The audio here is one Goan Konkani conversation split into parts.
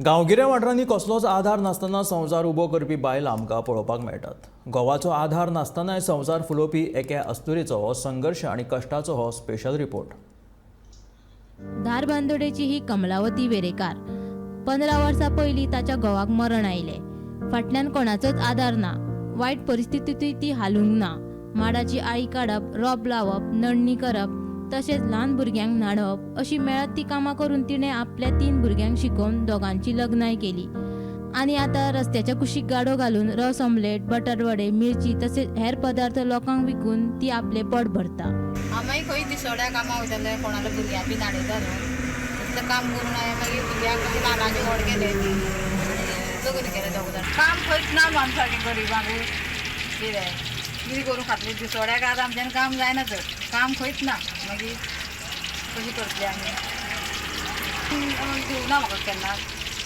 गांवगिऱ्या वाठारांनी कसलोच आधार नासतना संवसार उबो करपी बायलां आमकां पळोवपाक मेळटात. घोवाचो आधार नासतनाय संवसार फुलोवपी एके अस्तुरेचो हो संघर्श आनी कश्टाचो हो स्पेशल रिपोर्ट. धारबांदोडेची ही कमलावती वेरेकार 15 वर्सां पयलीं ताच्या घोवाक मरण आयलें. फाटल्यान कोणाचोच आदार ना. वायट परिस्थितींतूय ती हालूंक ना. माडाची आळी काडप, रोप लावप, नडणी करप, तशेंच ल्हान भुरग्यांक न्हाणोवप अशी मेळत ती कामां करून तिणें आपल्या 3 भुरग्यांक शिकोवन दोगांची लग्नाय केली. आनी आतां रस्त्याच्या कुशीक गाडो घालून रस ऑमलेट, बटाटवडे, मिरची तसेच हेर पदार्थ लोकांक विकून ती आपलें पोट भरता. हांव खंय दिसोड्या कामां वयतालें, कोणाल्या भुरग्यां बी न्हाणयता न्हू, तितलें काम करून हांवें मागीर भुरग्यांक ल्हानाचें व्हड केलें, लग्न केलें दोग जाण. काम खंयच ना आमच्या सारकें गरिबांक, कितें कितें करून खातलीं दिसोड्याक. आतां आमच्यान काम जायना चड, काम खंयच ना, मागीर कशी करतली आमी? दिवना म्हाका केन्ना,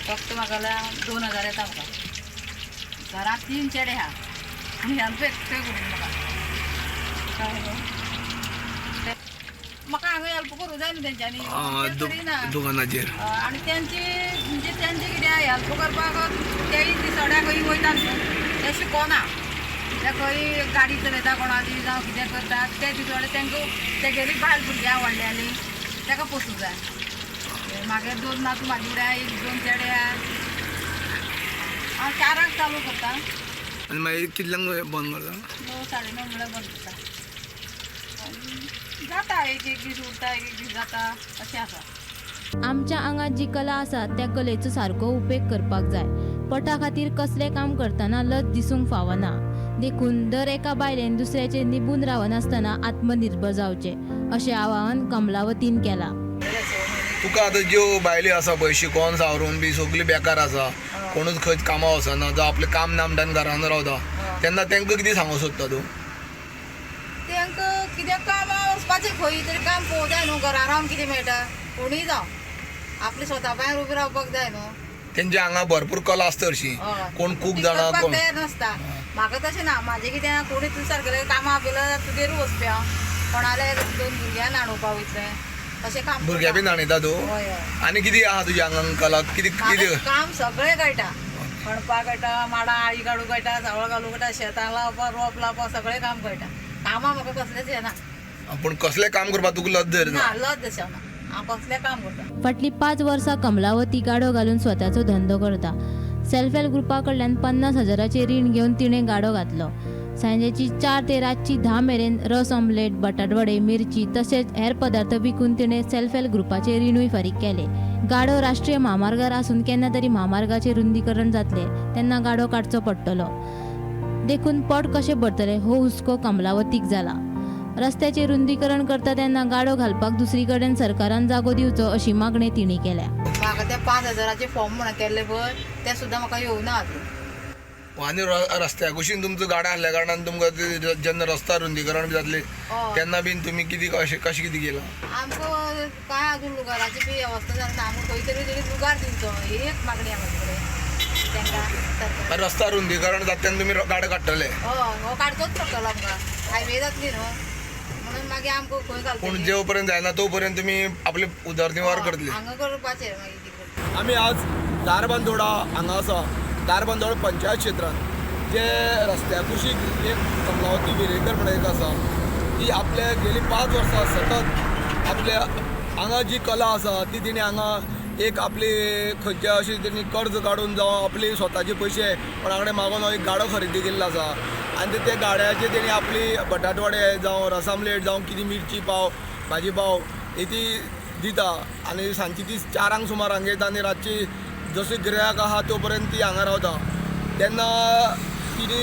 फक्त म्हाका जाल्यार 2000 येता म्हाका. घरांत 3 चेडे आहा आनी ह्यांचो एकटो करून म्हाका कळ्ळें. म्हाका हांगा हेल्प करूं जाय न्हू तेंच्यांनी करिना दुकानाचेर. आनी तेंची म्हणजे तेंचे कितें हेल्प करपाक तेय दिसोड्या खंय वयता न्हू, ते शिकोना, ते खंय गाडी चलयता कोणाली जावं कितें करता ते दिसोडे. तेंकां तेगेली बायल भुरग्यां व्हडल्यांनी तेका पोसूंक जाय. मागीर 2 नातू म्हाजे फुडें, 1 2 चेडे आहा. हांव 4 चालू करता. आनी मागीर कितल्यांक बंद करता? 9 9:30 म्हळ्यार बंद करता. जाता एक एक दीस उरता, एक एक दीस जाता, अशें आसा. आमच्या आंगात जी कला आसा त्या कलेचो सारको उपेग करपाक जाय. पोटा खातीर कसलें काम करतना लज दिसूंक फावना. देखून दर एका बायलेन दुसऱ्याचेर निबून रावनासतना आत्मनिर्भर जावचें अशें आवाहन कमलावतीन केलां. तुका आतां ज्यो बायल्यो आसा पळय शिकोन सावरून बी सगळी बेकार आसा, कोणूच खंयच कामां वचना, जावं आपलें काम ना म्हणटा घरान रावता, तेन्ना तांकां कितें सांगूंक सोदता तूं? तांकां कित्याक कामां वचपाचें, खंय तरी काम पळोवंक जाय न्हू, घरा रावन कितें मेळटा? कोणूय जावं आपले स्वता पांयार उबी रावपाक जाय न्हू. तेंच्या हांगा भरपूर कला आसता हरशीं, कोण कूक जाणा, कोण तयार नासता. म्हाका तशें ना, म्हाजें कितें कोणी तुजें सारकेलें कामां आपयलें तुगेरूच वचपी हांव, कोणाले 2 भुरग्यां न्हाणोवपाक वयतलें अशें काम. भुरग्यां बी न्हाणयता तूं? हय हय. आनी कितें आहा तुज्या आंगांक कला कितें कितें? काम सगळें कळटा, खणपाक कळटा, माडां आळी काडूंक कळटा, सावळ घालूंक कळटा, शेतां लावपाक, रोप लावपाक, सगळें काम कळटा. कामां म्हाका कसलेंच येना. पूण कसलें काम करपाक तुका लज धरना? ना, लज अशें ना, हांव कसलें काम करता. फाटलीं 5 वर्सां कमलावती गाडो घालून स्वताचो धंदो करता. सेल्फ हेल्प ग्रुपा कडल्यान 50,000 रीण घेवन तिणें गाडो घातलो. सांजेची 4 ते रातची 10 मेरेन रस ऑमलेट, बटाटवडे, मिरची तशेंच हेर पदार्थ विकून तिणें सेल्फ हेल्प ग्रुपाचें रिणूय फारीक केलें. गाडो राष्ट्रीय म्हामार्गार आसून केन्ना तरी म्हामार्गाचें रुंदीकरण जातलें तेन्ना गाडो काडचो पडटलो. देखून पोट कशें भरतलें हो हुस्को कमलावतीक जाला. रस्त्याचें रुंदीकरण करता तेन्ना गाडो घालपाक दुसरी कडेन सरकारान जागो दिवचो अशी मागणी तिणें केल्या. म्हाका ते 5,000 फॉर्म म्हणून केल्ले पळय ते सुद्दां म्हाका येवना अजून. आनी रस्त्या कुशीन तुमचो गाडो आसल्या कारणान तुमकां जेन्ना रस्ता रुंदीकरण बी जातलें तेन्ना बीन तुमी कितें कशें कशें कितें केलां? आमकां कांय अजून लुगाराची बी वेवस्था जाली ना, आमकां खंय तरी तरी लुगार दिवचो ही एक मागणी आहा म्हाजे कडेन तेंकां. रस्ता रुंदीकरण जाता तेन्ना तुमी गाडो काडटले? हय, हो काडचोच पडटलो आमकां, हायवे जातली न्हू म्हणून मागीर आमकां खंय घालतली. पूण जो पर्यंत जायना तो पर्यंत तुमी आपले उदरनिर्वाह करतले. हांगा करपाचें मागीर कितें. आमी आज धारबांदोडा हांगा आसा, धारबांदोडा पंचायत क्षेत्रांत जे रस्त्या कुशीक एक कमलावती वेरेकर म्हणून एक आसा, ती आपल्या गेली 5 वर्सां सतत आपल्या हांगा जी कला आसा ती तिणें हांगा एक आपली खंयच्या अशी तेणी कर्ज काडून जावं आपली स्वताचे पयशे कोणा कडेन मागून एक गाडो खरेदी केल्लो आसा. आनी त्या गाड्याचेर तेणी आपली बटाटवडे जावं रस आमलेट जावं कितें मिरची पाव, भाजी पाव ही ती दिता. आनी सांजची ती 4 सुमार हांगा येता आनी रातची जशी गिरायक आहा तो पर्यंत ती हांगा रावता. तेन्ना तिणी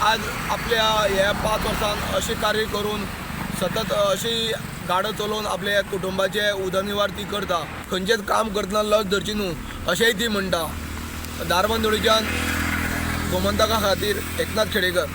आज आपल्या ह्या 5 वर्सांत अशें कार्य करून सतत अशी गाडो चलोवन आपल्या कुटुंबाचे उदरनिर्वाह ती करता. खंयचेंच काम करतना लज धरची न्हू अशेंय ती म्हणटा. धारबांदोडेच्यान गोमंतका खातीर एकनाथ खेडेकर.